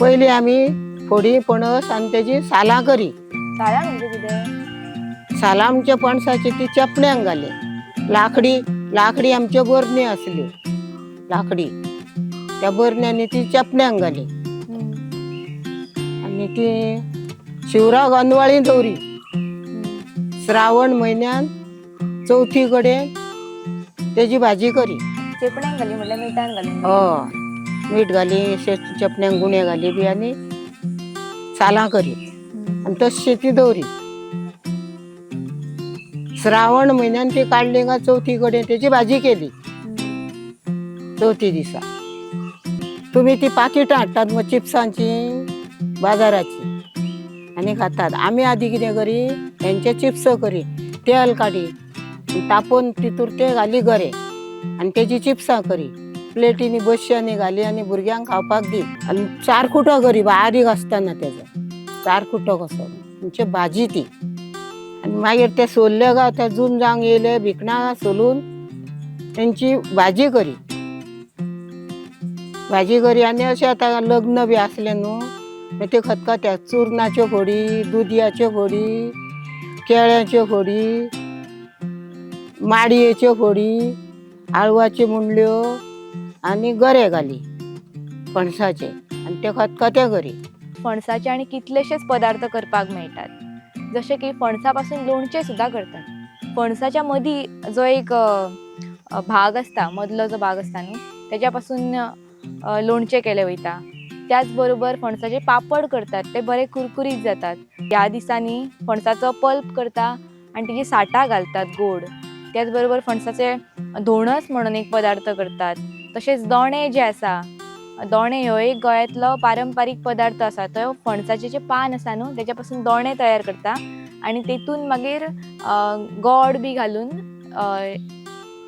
पयलीं आमी फोडी पणस आनी तेजी सालां करी. सालां म्हणजे कितें? सालां आमच्या पणसाची ती चेपण्यांक घाली. लाकडी लाकडी आमच्यो बरणी आसल्यो, लाकडी त्या बरण्यांनी ती चेपण्यांक घाली. आनी ती शिवराक अनवाळी दवरी. श्रावण म्हयन्यान चवथी कडेन तेजी भाजी करी. चेपण्यांक घाली म्हटल्यार मिठान घालून? हय, मीठ घाली, चेपण्यांक गुणे घाली बी आनी सालां करी आनी तश्शी ती दवरी. श्रावण म्हयन्यान ती काडली काय चवथी कडेन तेजी भाजी केली. चवथी दिसा तुमी ती पाकिटां हाडटात मग चिप्सांची बाजाराची आनी खातात. आमी आदी कितें करी, हेंचे चिप्स करी, तेल काडी तापोवन तितूर ते घाली गरे आनी तेजी चिप्सां करी, प्लेटींनी बश्यांनी घाली आनी भुरग्यांक खावपाक दी. आनी चारकुटो करी, बारीक आसतना तेजो चारकुटो कसो म्हणजे भाजी ती. आनी मागीर ते सोलले काय ते जुंजांक येयले भिकणां सोलून तेंची भाजी करी. भाजी करी आनी अशें आतां लग्न बी आसलें न्हू, मागीर त्यो खतखत्या चुरनाच्यो फोडी, दुदयाच्यो फोडी, केळ्याच्यो फोडी, माडयेच्यो फोडी, आळवाच्यो मुंडल्यो आनी गरे घाली पणसाचे आनी ते खतखतें करी. फणसाचे आनी कितलेशेच पदार्थ करपाक मेळटात, जशे की फणसा पासून लोणचें सुद्दां करतात. फणसाच्या मदीं जो एक भाग आसता, मदलो जो भाग आसता न्हू, तेज्या पासून लोणचें केलें वयता. त्याच बरोबर फणसाचे पापड करतात, ते बरे कुरकुरीत जातात. ह्या दिसांनी फणसाचो पल्प करता आनी तेजी साठां घालतात गोड. त्याच बरोबर फणसाचे धोणस म्हणून एक पदार्थ करतात. तशेंच दोणे जे आसा, दोणे ह्यो एक गोंयांतलो पारंपारीक पदार्थ आसा. तो फणसाचें जें पान आसा न्हू, तेच्या पासून दोणे तयार करता आनी तेतून मागीर गोड बी घालून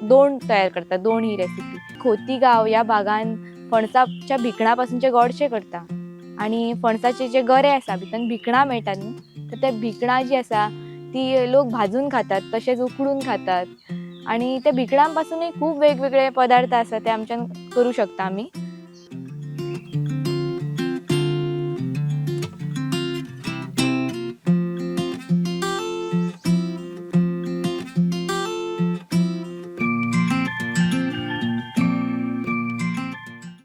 दोण तयार करता. दोण ही रेसिपी खोतीगांव ह्या भागान फणसाच्या भिकणा पासूनचे गोडशें करता आनी फणसाचे जे गरे आसा भितर भिकणां मेळटात न्हू, तर ते भिकणां जीं आसा ती लोक भाजून खातात, तशेंच उकडून खातात आनी त्या भिकणां पासूनय खूब वेगवेगळे पदार्थ आसा ते आमच्यान करूं शकता आमी.